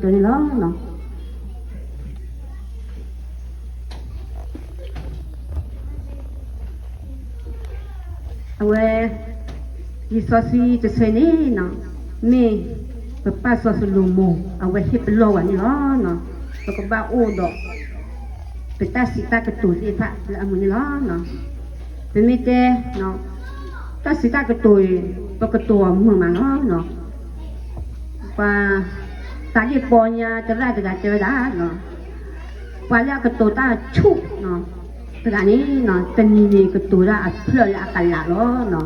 တၢ်ကတိၤန့ၣ်လီၤ. အဝဲ လံာ်စီဆှံတဆၢန့ၣ် မ့ၢ်ပပၢ်စီၤၡလိၤမိၤ အဝဲဟ့ၣ်ပလီၢ်ဝဲန့ၣ်လီၤ. ပကဘၣ်အိၣ်ဒီး ပတၢ်စံးတၢ်ကတိၤသ့ၣ်တဖၣ်လၢအမုာ်န့ၣ်လီၤ. ပမ့ၢ်တဲ တၢ်စံးတၢ်ကတိၤအံၤ ပကတိၤအီၤမုာ်မးလီၤ. ပှၤ သးဒ့ၣ်ပီညါသရၣ်တဂၤတဲဝဲဒၣ် ပှၤလၢအကတိၤတၢ်ဆူၣ်တဂၤန့ၣ် တနံၤန့ၣ်ကတိၤတၢ်အဖျၢၣ်လၢအကလးလီၤ.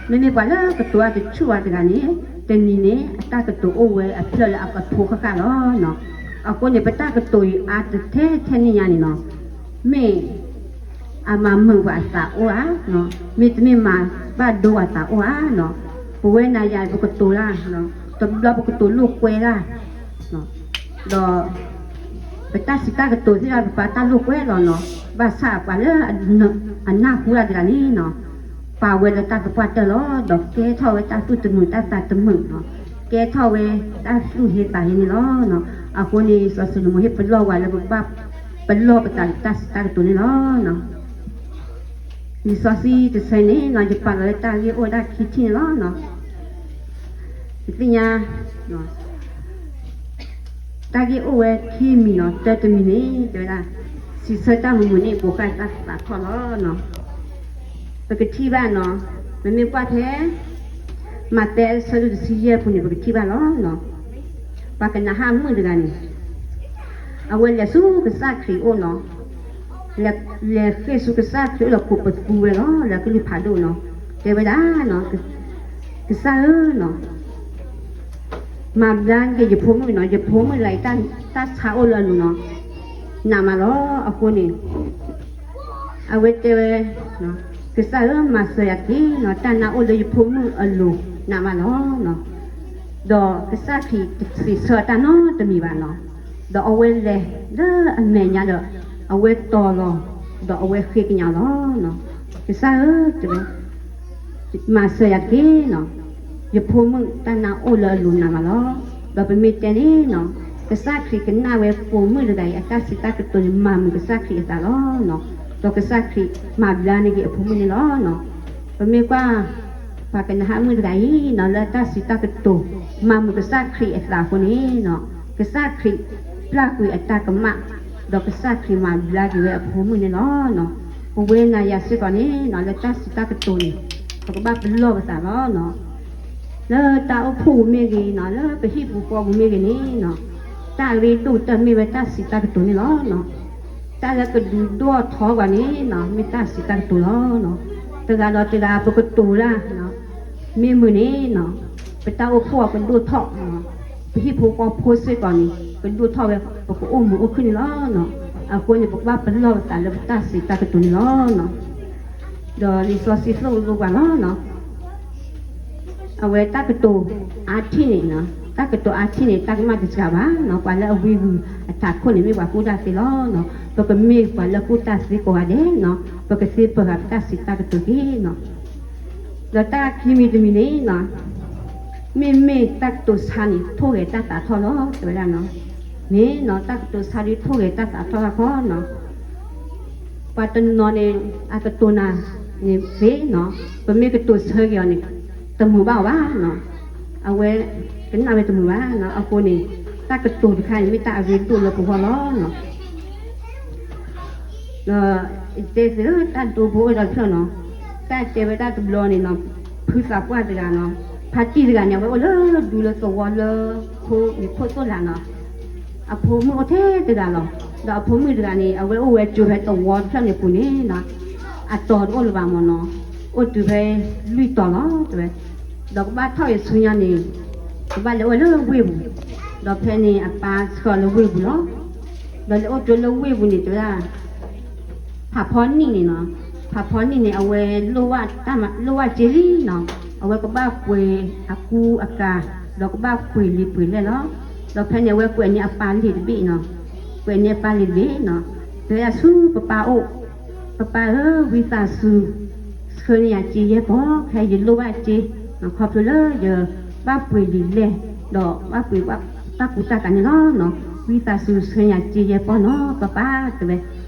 မ့မ့ၢ်ပှၤလၢကတိၤတၢ်တဆူၣ်ဘၣ်တဂၤန့ၣ် တနံၤန့ၣ် အတၢ်ကတိၤအိၣ်ဝဲအဖျၢၣ်လၢအကဖိဃၣ်ဃၣ်လီၤ. အဃိန့ၣ် ပတၢ်ကတိၤအံၤအါတထဲထဲန့ၣ်ညါန့ၣ်လီၤ. မ့ၢ် အမၤမုာ်ပှၤအသးအိၣ်ဧါ, မ့တမ့ၢ်မၤဘၣ်ဒိပှၤအသးအိၣ်ဧါ. ပဝဲနၤယၤပကတိၤတၢ်, တဘျီပကတိၤလိာ်ကွဲတၢ်, ဒီး ပတၢ်စံးတၢ်ကတိၤသ့ၣ်တဖၣ် ပပာ်တၢ်လိာ်ကွဲလီၤနီၤ. ဘၣ်ဆၣ်ပှၤလၢအနၢ်ဟူတၢ်တဂၤန့ၣ်နီၤ, ပာ်ဝဲလၢတၢ်သပှၢ်တၢၢ်လီၤ. ဒီးကဲထီၣ်ဝဲတၢ်သူၣ်တမုာ်တၢ်သးတမုာ်နီၤ, ကဲထီၣ်ဝဲတၢ်သူၣ်ဟ့သးဟ့န့ၣ်လီၤ. အဃိန့ၣ် စီၤၡလိၤမိၤဟ့ၣ်ပလီၢ်ဝဲလၢပဘၣ် ပလီၢ်ပသးလၢတၢ်စံးတၢ်ကတိၤန့ၣ်လီၤ. လံာ်စီဆှံတဆၢန့ၣ် ယပာ်လီၤလၢတၢ်ဂ့ၢ်အိၣ်ဝဲဒၣ်ခံထံၣ်န့ၣ်လီၤ. ပသ့ၣ်ညါ တၢ်ဂ့ၢ်အိၣ်ဝဲခံမံၤနီၤ, တၢတမံၤန့ၣ် တဲဝဲဒၣ် စံးဆၢတၢ်မုာ်မုာ်န့ၣ် ကိးဃာ်တၢ်သးထီၣ်လီၤ. ပကထံၣ်ဘၣ်နီၤ, ပမ့ၢ်ကွၢ်ဖဲ မးသဲအဆၢဒိၣ်တဆံယဲၢ်ပူၤန့ၣ် ပကထံၣ်ဘၣ်လီၤ. ပှၤကနၤအၣ်မုၣ်တဂၤန့ၣ် အဝဲလဲၤဆူကစၢ်ခရံာ်အအိၣ်နီၤ, လဲၤဃ့ၢ်ဆူကစၢ်ခရံာ်အအိၣ်ဒီးကိးပသူဝဲလီၤ လၢကလုၢ်ဖးဒိၣ်နီၤ, တဲဝဲဒၣ် ကစၢ်ဧၢနီၤ, မၤဘျါက့ၤယဖိမုၣ်နီၤ, ယဖိမုၣ်တဂၤအံၤ တၢ်ဆါအိၣ်လၢအလိၤနီၤ, နးမးလီၤ. အဃိန့ၣ် အဝဲတဲဝဲ ကစၢ်ဧၢ မၤစၢၤယၤတက့ၢ်နီၤ, တၢ်နါအိၣ်လၢယဖိမုၣ်အလိၤ နးမးလီၤ. ဒီးကစၢ်ခရံာ်တစံးဆၢတၢ်နီတမံၤဘၣ်နီၤ, ဒီးအဝဲလဲၤလၢအမဲာ်ညါဒီး အဝဲတီၤလီၤ, ဒီးအဝဲဃ့ကညးလီၤ. ကစၢ်ဧၢ တဲဝဲ မၤစၢၤယၤတက့ၢ်နီၤ, ယဖိမုၣ်တၢ်နါအိၣ်လၢအလိၤနးမးလီၤ. ဒီးပမ့ၢ်တဲန့ၣ်နီၤ, ကစၢ်ခရံာ်ကနၣ်ဝဲပိာ်မုၣ်တဂၤအံၤ အတၢ်စံးတၢ်ကတိၤန့ၣ် မၤမုာ်ကစၢ်ခရံာ်အသးလီၤ. ဒီးကစၢ်ခရံာ်မၤဘျါန့ၢ်က့ၤအဖိမုၣ်န့ၣ်လီၤ. ပမ့ၢ်ကွၢ် ပှၤကနၤအၣ်မုၣ်တဂၤအံၤနီၤ လၢတၢ်စံးတၢ်ကတိၤ မၤမုာ်ကစၢ်ခရံာ်အသးအဃိန့ၣ်နီၤ, ကစၢ်ခရံာ်ပျၢ်ကွံာ်အတၢ်ကမၣ်, ဒီးကစၢ်ခရံာ်မၤဘျါက့ၤဝဲအဖိမုၣ်န့ၣ်လီၤ. ပဝဲနၤယၤစ့ၢ်ကီးန့ၣ်နီၤ လၢတၢ်စံးတၢ်ကတိၤန့ၣ် ပကဘၣ်ပလီၢ်ပသးလီၤ. လၢတၢ်အိၣ်ဖှိၣ်ပူၤမ့ၢ်ဂ့ၤနီၤ, လၢပဟံၣ်ပူၤဃီပူၤမ့ၢ်ဂ့ၤန့ၣ်နီၤ, တၢ်အရ့ဒိၣ်ကတၢၢ်မ့ၢ်ဝဲတၢ်စံးတၢ်ကတိၤန့ၣ်လီၤ. တၢ်လၢကဒုးဒိၣ်ထီၣ်ပှၤန့ၣ်နီၤ မ့ၢ်တၢ်စံးတၢ်ကတိၤလီၤ. တဂၤဒီးတဂၤ ပကတိၤတၢ် မ့ၢ်မုာ်န့ၣ်နီၤ, ပတၢ်အိၣ်ဖှိၣ်အကဒိၣ်ထီၣ်, ပဟံၣ်ဖိဃီဖိစ့ၢ်ကီးန့ၣ် ကဒိၣ်ထီၣ်ဝဲ ပကအိၣ်မုာ်အိၣ်ခုၣ်န့ၣ်လီၤ. အဃိန့ၣ် ပကဘၣ်ပလီၢ်ပသးလၢပတၢ်စံးတၢ်ကတိၤန့ၣ်လီၤ. ဒီးလံာ်စီဆှံသိၣ်လိပှၤလီၤ. အဝဲတၢ်ကတိၤအါထံၣ်န့ၣ်, တၢ်ကတိၤအါထံၣ်န့ၣ် တၢ်ကမၣ်တစှၤဘၣ်နီၤ, ပှၤလၢအဝံဂုာ်အထးခိၣ်န့ၣ် မ့ၢ်ပှၤကူၣ်တၢ်သ့လီၤ. ပကမ့ၢ်ပှၤလၢကူၣ်တၢ်သ့ကိးဂၤဒဲးနီၤ, ပကသ့ပၢၤဃာ်ပတၢ်စံးတၢ်ကတိၤတက့ၢ်နီၤ. ဒီးတၢ်ခံမံၤတမံၤန့ၣ်နီၤ, မ့မ့ၢ်တၢ်ကတိၤဆါန့ၣ် ထိၣ်ဂဲၤတၢ်သးထီၣ်လီၤ တဲဝဲဒၣ်နီၤ. မ့ၢ်နီၤ တၢ်ကတိၤဆါဒုးထိၣ်ဂဲၤတၢ်သးထီၣ်တခီနီၤ. ပှၤတနီၤန့ၣ် အကတိၤနၤန့ၣ်သ့နီၤ, ပမ့ၢ်ကတိၤဆၢက့ၤအီၤန့ၣ် တမုာ်ဘၣ်အီၤဘၣ်နီၤ. အဝဲကနၣ်ဝဲတမုာ်ဘၣ်နီၤ. အဃိန့ၣ် တၢ်ကတိၤတခါန့ၣ် မ့ၢ်တၢ်အရ့ဒိၣ်လၢပဂီၢ်လီၤနီၤ. ဒီးယတဲသ့လၢတၢ်ဒိဖိအိၣ်ဒီးတဖျၢၣ်နီၤ, တၢ်တဲဝဲဒၣ်တဘျီန့ၣ်နီၤ, ဖုသးပှၢ်တဂၤနီၤ, ဖါတံၢ်တဂၤန့ၣ် အဝဲအိၣ်လၢဒူလၢသဝီလၢ ခိန့ၣ်ခိၣ်သိၣ်လာ်နီၤ. အဖိမုၣ်အိၣ်ထဲတဂၤလီၤ. ဒီးအဖိမုၣ်တဂၤန့ၣ် အဝဲအိၣ်ဝဲကၠိဖဲသဝီတဖျၢၣ်န့ၣ်ပူၤန့ၣ်နီၤ, အတီၤတအိၣ်လၢၤဘၣ်မ့ၢ်နီၤ, အိၣ်တုၤဖဲလွံၢ်တီၤလီၤ တဲဝဲ. ဒီးကဘၣ်ထီၣ်ဂဲၤဆူညါန့ၣ် ကဘၣ်လဲၤအိၣ်လၢဝ့ၢ်ပူၤ, ဒီးဖဲန့ၣ်အပၢ်ဆှၢလၢဝ့ၢ်ပူၤလီၤ. ဒီးလဲၤအိၣ်တုၤလၢဝ့ၢ်ပူၤန့ၣ် တဲဝဲဒၣ် ဖးဖီနံၣ်န့ၣ်နီၤ, ဖးဖီနံၣ်န့ၣ် အဝဲလိၣ်ဘၣ်တၢ်မၤ လိၣ်ဘၣ်စ့လံနီၤ, အဝဲကဘၣ်ပှ့ၤအကူအကၤ, ဒီးကဘၣ်ပှ့ၤလံာ်ပှ့ၤလဲၢ်လီၤ. ဒီးဖဲန့ၣ် အဝဲကွဲးန့ၢ်အပၢ်လံာ်တဘ့ၣ်နီၤ, ကွဲးန့ၢ်အပၢ်လံာ်တဘ့ၣ်နီၤ, တဲဝဲဒၣ်ဆူပပၢ်အိၣ်, ပပၢ်ဧၢ, ဝံသးစူၤ ဆှၢန့ၢ်ယၤစ့ယဲၢ်ပီၢ်, ခဲအံၤယလိၣ်ဘၣ်စ့, ခီဖျိလၢယဘၣ်ပှ့ၤလံာ်လဲၢ်, ဒီးဘၣ်ပှ့ၤဘၣ် တၢ်ကူတၢ်ကၤန့ၣ်လီၤနီၤ. ဝံသးစူၤဆှၢညါစ့ယဲၢ်ပီၢ်နီၤ ပၢ်ပၢ်တဲဝဲ,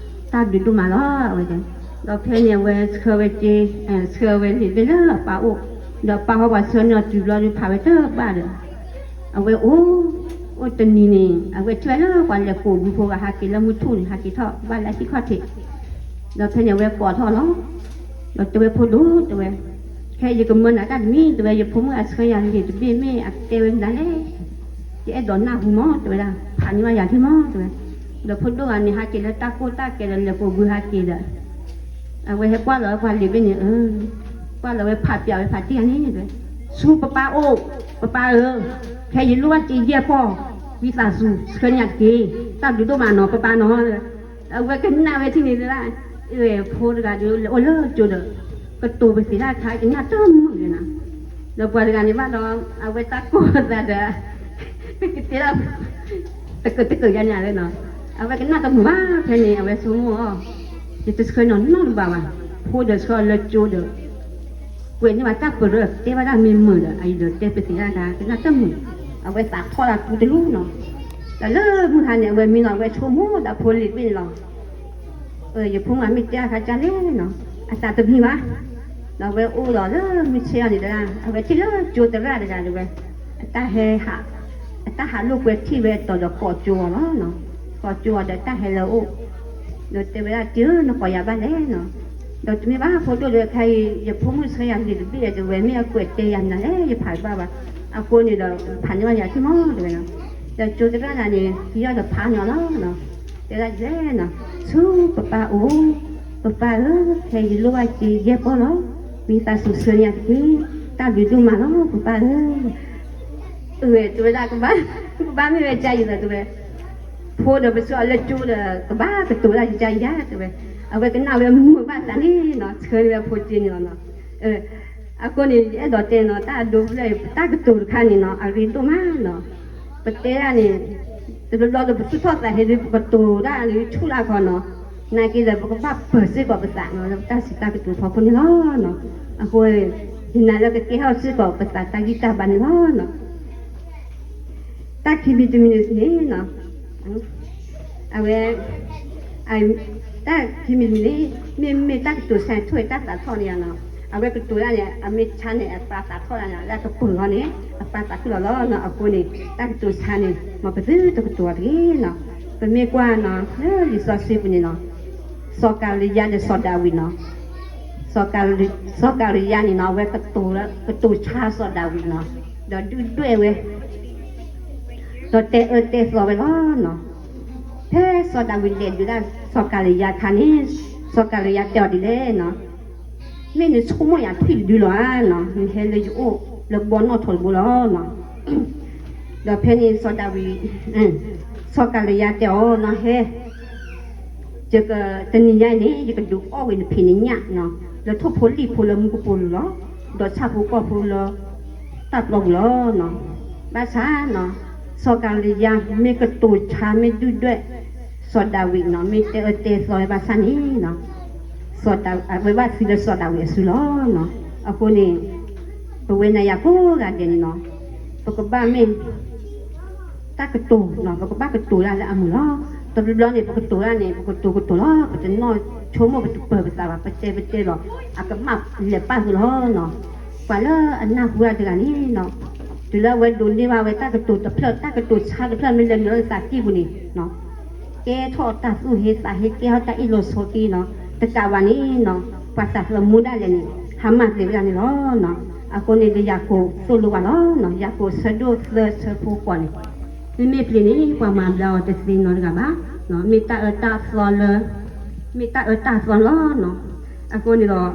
တၢ်ဘျုးဒိၣ်မးလီၤ အဝဲတဲ. ဒီးဖဲန့ၣ်အဝဲဆှၢဝဲစ့, ဆှၢဝဲလံာ်ဘ့ၣ်လၢအပၢ်အိၣ်, ဒီးပၢ်ဟီပှၤဆှၢန့ၢ်အီၤတုၤဘျီဒုးဖးဝဲတဘၣ်ဒီး အဝဲအိၣ်, အိၣ်တနံၤန့ၣ် အဝဲထံၣ်ဝဲလၢပှၤလဲၤကိးဘုဖိဂၤဟးက့ၤလၢမုၢ်ထူၣ်န့ၣ် ဟးက့ၤထီၣ်ဘၣ်လၢဟံၣ်ခီၣ်ထံး, ဒီးဖဲန့ၣ်အဝဲကိးထီၣ်လီၤ. ဒီးတဲဝဲဖိဒိၣ်တဲဝဲ, ခဲအံၤယကမၢနၤတၢ်တမံၤ တဲဝဲ ယဖိမုၣ်အဆှၢယၤလံာ်တဘ့ၣ်မ့ၢ်အကဲဝဲမနုၤလဲၣ်, ယအဲၣ်ဒိးနၢ်ဟူမး တဲဝဲဒၣ် ဖးန့ၢ်ဘၣ်ယၤလံမး တဲဝဲ. ဒီးဖိဒိၣ်ဂၤန့ၣ်ဟးက့ၤလၢတၢ်ကိၢ်တၢ်ကဲဒီးလဲၤကိးဘုဟးက့ၤဒီး အဝဲဟဲကွၢ်လီၤဝဲပှၤလံာ်ဘ့ၣ်န့ၣ်, ကွၢ်လီၤဝဲဖးပျးဝဲဖးတံၢ်ဂၤန့ၣ်, ဆူပၢ်ပၢ်အိၣ်, ပၢ်ပၢ်ဧၢ, ခဲအံၤယလိၣ်ဘၣ်စ့ယဲၢ်ပီၢ်, ဝံသးစူၤဆှၢညါတက့ၢ်, တၢ်ဘျုးဒိၣ်မးနီၤ ပၢ်ပၢ်နီၤ. အဝဲကနၣ်ဝဲထံၣ်န့ၣ်ဒၣ်, အဝဲဖိတဂၤဒီးလဲၤအိၣ်လၢကၠိဒီး ကတိၤပသ့ၣ်တၢ်ခါ ကနၣ်တမုာ်လၢၤနီၤ. ဒီးပှၤတဂၤန့ၣ်ဘၣ်ဒီး အဝဲတၢ်ကိၢ်သးဒီး ကတဲဒၣ် တကၢၢ်တကၢၢ်ယါန့ၣ်လီၤ. အဝဲကနၣ်တမုာ်ဘၣ် ဖဲန့ၣ် အဝဲဆိကမိၣ်အီၤ, ယတဆှၢနီၤနီတဘၣ်ဘၣ်, ဖိဒီးဆှၢအီၤလၢကၠိဒီး ကွဲးန့ၢ်ဘၣ်တၢ်ပၢၤဒီး တဲဘၣ်တၢ်မ့ၢ်မုာ်ဒီး အအံၤဒီးတဲပသ့ၣ်တၢ်ခါ ကနၣ်တမုာ်, အဝဲသးထီၣ်ဒၣ်တူတလိၣ်နီၤ. ဒီးလၢမုၢ်ဟါန့ၣ် အဝဲမံလီၤ အဝဲဆိကမိၣ်ဒီးဖိလံာ်ဘ့ၣ်န့ၣ်လီၤ. ယဖိမုၣ်မ့ၢ်တဲအခါကလဲၣ်နီၤ, အသးတမံဘၣ်. ဒီးအဝဲအိၣ်ဒီးလၢမုၢ်ဆ့ၣ်အီၤန့ၣ်တဂၤ အဝဲထံၣ်လၢကၠိသရၣ်တဂၤဒီးဝဲ, အတၢ်ဟဲဟး, အတၢ်ဟးလိာ်ကွဲထံၣ်ဝဲအတီၤဒီးကိးကၠိအီၤလီၤ. ကိးကၠိအီၤဒီးတၢ်ဟဲလၢအအိၣ်, ဒီးတဲဝဲဒၣ် တံၤဧၢ နကိးယၤဘၣ်လဲၣ်နီၤ. ဒီးတမ့ၢ်ဘၣ်ဖိဒိၣ်ဒီး ခဲအံၤ ယဖိမုၣ်ဆှၢယၤလံာ်တဘ့ၣ်ဒီးဝဲ မ့ၢ်အကွဲးတဲယၤမနုၤလဲၣ် ယဖးတဘၣ်ဘၣ်. အဃိန့ၣ်ဒီး ဖးန့ၢ်ဘၣ်ယၤထံၣ်မး တဲဝဲနီၤ. ဒီးကၠိသရၣ်တဂၤန့ၣ် ဟံးအီၤဒီးဖးန့ၢ်အီၤလီၤ. တဲဒၣ်လဲၣ်နီၤ, ဆူပၢ်ပၢ်အိၣ်, ပၢ်ပၢ်ဧၢ, ခဲအံၤယလိၣ်ဘၣ်စ့ယဲၢ်ပီၢ်လီၤ. ဝံသးစူၤဆှၢန့ၢ်ယၤတက့ၢ်, တၢ်ဘျုးဒိၣ်မးလီၤ ပၢ်ပၢ်ဧၢ. အဝဲတဲဝဲဒၣ် ကဘၣ်မ့ၢ်ဝဲကါအံၤလီၤ တဲဝဲ, ဖိဒီးပဆှၢအီၤလၢကၠိဒီး ကဘၣ်ကတိၤဒၣ်ယကါအံၤယါ တဲဝဲ. အဝဲကနၣ်ဝဲမုာ်ဘၣ်သးန့ၣ်နီၤ ဆှၢန့ၢ်ဝဲဖိစ့န့ၣ်လီၤနီၤ. အဃိန့ၣ် ယအဲၣ်ဒိးတဲနီၤ တၢ်အဒိဖျၢၣ်အံၤ တၢ်ကတိၤတခါန့ၣ်နီၤ အရ့ဒိၣ်မးနီၤ. ပတဲဒၣ်န့ၣ် တဘျီဘျီဒီး ပသူၣ်ထီၣ်သးဟ့ဒီး ပကတိၤဒၣ်လၢဆူၣ်လၢခီနီၤ. နာ်က့ဒီး ပကဘၣ်ပၢၤစ့ၢ်ကီးပသးနီၤ လၢပတၢ်စံးတၢ်ကတိၤဖီခိၣ်န့ၣ်လီၤနီၤ. အဃိ ယနာ်လၢကကဲထီၣ်စ့ၢ်ကီးပသးတၢ်ဂံၢ်တၢ်ဘါန့ၣ်လီၤနီၤ. တၢ်ခံမံၤတမံၤန့ၣ်နီၤ အဝဲ တၢ်ခံမံၤတမံၤန့ၣ် မ့မ့ၢ်တၢ်ကတိၤဆါန့ၣ် ထိၣ်ဝဲတၢ်သးထီၣ်န့ၣ်ယါနီၤ. အဝဲကတိၤဒၣ်န့ၣ် အမ့ၢ်ဆါန့ၣ် အပၢ်သးထီၣ်ဒၣ်န့ၣ် လၢအကပၢၤလီၤန့ၣ် အပၢ်သးခုလီၤလီၤနီၤ. အဃိန့ၣ် တၢ်ကတိၤဆါန့ၣ် မ်ပသုတကတိၤအီၤတဂ့ၤနီၤ. ပမ့ၢ်ကွၢ်နီၤ လၢလံာ်စီဆှံပူၤန့ၣ်နီၤ စီၤကၤလံယါဒီးစီၤဒၤဝံးနီၤ. စီၤကၤလံယါန့ၣ်နီၤ အဝဲကတိၤ ကတိၤဆါစီၤဒၤဝံးနီၤ ဒီးဒုၣ်ဒွဲၣ်ဝဲ ဒီးတဲအၢတဲသီဝဲလီၤနီၤ. ဖဲစီၤဒၤဝံးလဲၤဒုးဒၣ်စီၤကၤလံယါအခါန့ၣ် စီၤကၤလံယါတဲအီၤဒ်လဲၣ်နီၤ, မ့ၢ်နဆိကမိၣ်ယၤထွံၣ်တဒုလီၤဧါနီၤ, နဟဲလၢယအိၣ်လၢဘီနီၣ်ထိးတဘိလီၤနီၤ. ဒီးဖဲန့ၣ်စီၤဒၤဝံး စီၤကၤလံယါတဲအီၤနီၤ ဟဲ ယက တနံၤညါအံၤန့ၣ် ယကဒုးအီၣ်ဝံၤနဖံးနညၣ်နီၤ လၢထိၣ်ဖိလံၣ်ဖိလၢမူကပိာ်လိၤလီၤ. ဒီးဆၣ်ဖိကီၢ်ဖိလၢ တၢ်ပျီပူၤလီၤနီၤ. ဘၣ်ဆၣ်နီၤ စီၤကၤလံယါမ့ၢ်ကတိၤဆါမ့ၢ်ဒုၣ်ဒွဲၣ် စီၤဒၤဝံးနီၤ မ့ၢ်တဲအၢတဲသီဝဲဘၣ်ဆၣ်န့ၣ်နီၤ စီၤဒၤ အဝဲဘၣ်သံလၢစီၤဒၤဝံးအစုလီၤနီၤ. အဃိန့ၣ် ပဝဲနၤယၤကိးဂၤဒဲးန့ၣ်နီၤ ပကဘၣ်မ့ၢ် တၢ်ကတိၤနီၤ ပကဘၣ်ကတိၤဒၣ်လၢအမုာ်လီၤ. တဘျီဘျီန့ၣ် ပကတိၤဒၣ်န့ၣ် ပကတိၤကတိၤလီၤ ပတနီၣ်ဆိကမိၣ်ပတပၢၤပသးဘၣ် ပတဲပတဲလီၤ အကမၣ်လဲၤပၣ်ဃုာ်လီၤနီၤ. ပှၤလၢအနၢ်ဟူတၢ်တဂၤန့ၣ်နီၤ တုၤလၢအဝဲဒိးန့ၢ်ဘၣ်ဝဲတၢ်ကတိၤတဖျၢၣ် တၢ်ကတိၤဆါတဖျၢၣ်မ့ၢ်လဲၤနုာ်လီၤသးကံၢ်ပူၤန့ၣ်နီၤ ကဲထီၣ်တၢ်သူၣ်ဟ့သးဟ့ ကဲထီၣ်တၢ်အ့ၣ်လိာ်ဆိးက့နီၤ တကးဘၣ်န့ၣ်နီၤ ပှၤသးသမူဒၣ်လဲာ်န့ၣ် ဟါမၢ်သ့ဝဲဒၣ်န့ၣ်လီၤ. အဃိန့ၣ် လၢယၤကိာ်သိၣ်လိပှၤလီၤနီၤ ယၤကိာ်ဆၢဒိၣ်သၢဆၢဖိဃိးန့ၣ် မ့မ့ၢ်ပျ့ၤန့ၣ် ပှၤမၤဘျါအီၤတသ့နီတဂၤဘၣ် မ့ၢ်တၢ်အၢတၢ်သီလၢ မ့ၢ်တၢ်အၢတၢ်သီလီၤနီၤ. အဃိန့ၣ်ဒီး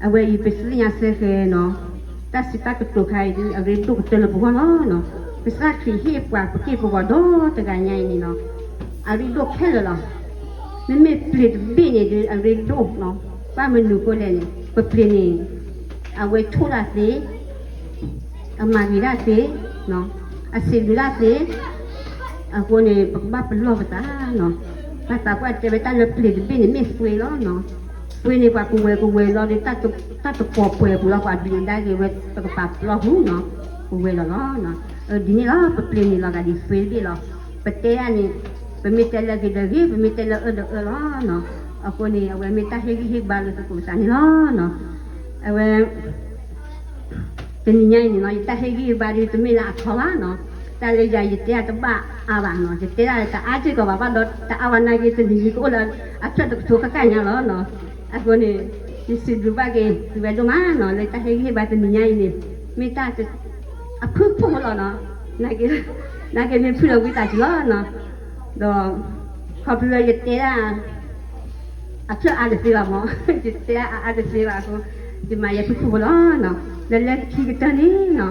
အဝဲအံၤပသ့ၣ်ညါစ့ၢ်ကီးနီၤ တၢ်စံးတၢ်ကတိၤခါအံၤဒုး အရ့ဒိၣ်ကတၢၢ်လၢပဂီၢ်လီၤနီၤ. ကစၢ်ခရံာ်ဟ့ၣ်ပှၤပက့ၢ်ပဂီၤဒီတဂၤညါအံၤန့ၣ်နီၤ အရ့ဒိၣ်ခဲလၢာ်လီၤ. မ့မ့ၢ်ပျ့ၤတဘ့ၣ်န့ၣ်ဒုး အရ့ဒိၣ်နီၤ ဘၣ်မနုၤဃိလဲၣ်န့ၣ် ပပျ့ၤန့ၣ် အဝဲထိၣ်ဒၣ်သ့ အမၤဂ့ၤဒၣ်သ့, အဆံးဘျုးဒၣ်သ့, အဃိန့ၣ် ပကဘၣ်ပလီၢ်ပသးနီၤ. ဘၣ်သးပှၢ်တဲဝဲတၢ်လၢပျ့ၤတဘ့ၣ်န့ၣ် မ့ၢ်သွ့လီၤနီၤ. သွ့န့ၣ် ပှၤကဝဲၤကဝဲၤလီၤဒီး တၢ်တပိာ်ပှဲၤပူၤလီၤ ပှၤဘျုးဒါက့ၤဝဲ ပကပာ်ပလီၢ်ပူၤနီၤ. ကဝဲၤလီၤလီၤနီၤ. ဒ်န့ၣ်လီၤ, ပပျ့ၤန့ၣ်လီၤဂာ်ဒ် free တဘ့ၣ်လီၤ. ပတဲဒၣ်န့ၣ် ပမ့ၢ်တဲလၢအဂ့ၤဒီးဂ့ၤ, ပမ့ၢ်တဲလၢအအၢဒီးအၢလီၤ. အဃိန့ၣ် အဝဲမ့ၢ်တၢ်ဟ့ၣ်ဂံၢ်ဟ့ၣ်ဘါလၢသကိးပသးန့ၣ်လီၤ. အဝဲ တနံၤညါအံၤန့ၣ်နီၤ ယတၢ်ဟ့ၣ်ဂံၢ်ဟ့ၣ်ဘါဒ်တမ့ၢ်လၢအထီဘၣ်နီၤ, တၢ်လၢယၤယတဲတဘၣ်အါဘၣ်နီၤ, ယတဲဒၣ်တအါစ့ၢ်ကီးဘၣ်, ဘၣ်ဒီးတအါဝဲနာ်က့ တနံၤယကအိၣ်လၢအဖျၢၣ်တကထိဃၣ်ဃၣ်ညါလီၤနီၤ. အဃိန့ၣ် ယစံးဘျုးဘၣ်က့ၤ သုဝဲဒိၣ်မးနီၤ လၢတၢ်ဟ့ၣ်ဂံၢ်ဟ့ၣ်ဘါတနံၤညါအံၤန့ၣ် မ့ၢ်တၢ် အဖုၣ်ဖှိၣ်လီၤနီၤ, နာ်က့ နာ်က့မ့ၢ်ဖုၣ်လီၤဝံသးစူၤလီၤနီၤ, ဒီး ခီဖျိလၢယတဲဒၣ် အဖျၢၣ်အါတသ့ဘၣ်မး, ယတဲဒၣ်အါတသ့ဘၣ်အဃိ ယမၤယဲဖုၣ်ဖှိၣ်ဖိလီၤနီၤ. လၢလၢခံကတၢၢ်န့ၣ်နီၤ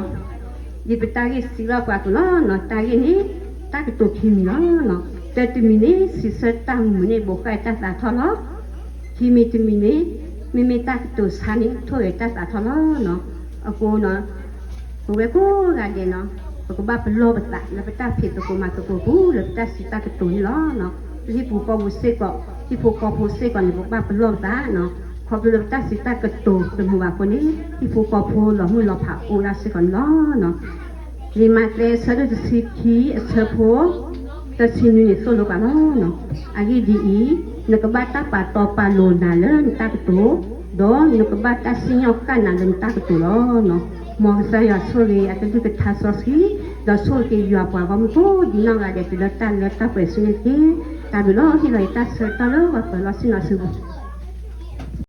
ယပတၢ်ဂ့ၢ်စံးဘၣ်ပှၤအသိးလီၤနီၤ, တၢ်ဂ့ၢ်န့ၣ် တၢ်ကတိၤခံမံၤလီၤနီၤ. တၢတမံၤန့ၣ် စံးဆၢတၢ်မုာ်န့ၣ် ဘိးဃၣ်တၢ်သးထီၣ်လီၤ. ခံမံၤတမံၤန့ၣ် မ့မ့ၢ်တၢ်ကတိၤဆါန့ၣ် ထိၣ်ဂဲၤတၢ်သးထီၣ်လီၤနီၤ. အဃိနီၤ ပဝဲကိးဂၤဒဲးနီၤ ပကဘၣ်ပလီၢ်ပသးလၢပတၢ်ဖံးသကိးမၤသကိးပူၤ လၢပတၢ်စံးတၢ်ကတိၤန့ၣ်လီၤ. ပဟံၣ်ဖိဃီဖိစ့ၢ်ကီး ဟံၣ်ဖိဃီဖိစ့ၢ်ကီးန့ၣ် ပကဘၣ်ပလီၢ်ပသးနီၤ, ခီဖျိလၢပတၢ်စံးတၢ်ကတိၤတမုာ်ဘၣ်အဃိန့ၣ် ဟံၣ်ဖိဃီဖိလီၤမုၢ်လီၤဖးအိၣ်ဒၣ်စ့ၢ်ကီးန့ၣ်လီၤ. လံာ်မးသဲအဆၢဒိၣ်တဆံခံအဆၢဖိ တဆံနွံန့ၣ်သိၣ်လိပှၤလီၤ. အဂ့ၢ်ဒ်အံၤ, နကဘၣ်တၢ်ပာ်တီပာ်လိၤနၤလၢနတၢ်ကတိၤ, ဒီးနကဘၣ်တၢ်စံၣ်ညီၣ်ဃၣ်နၤလၢနတၢ်ကတိၤလီၤ. မ်ကစၢ်ယွၤဆိၣ်ဂ့ၤအကလုၢ်ကထါစီဆှံ, ဒီးဆိၣ်ဂ့ၤက့ၤယွၤပှၤဂီၢ်မုၢ်ကိးဒံးနီၢ်ဂၤဒဲးတုၤလၢတၢ်လၢတၢ်ပှဲၤဆူန့ၣ်တက့ၢ်. တၢ်ဘျုးလီၤ. ဟ့ၣ်လီၤယတၢ်ဆၢကတီၢ်လၢပှၤပၢၤလီၢ်ဆ့ၣ်နီၤဆူ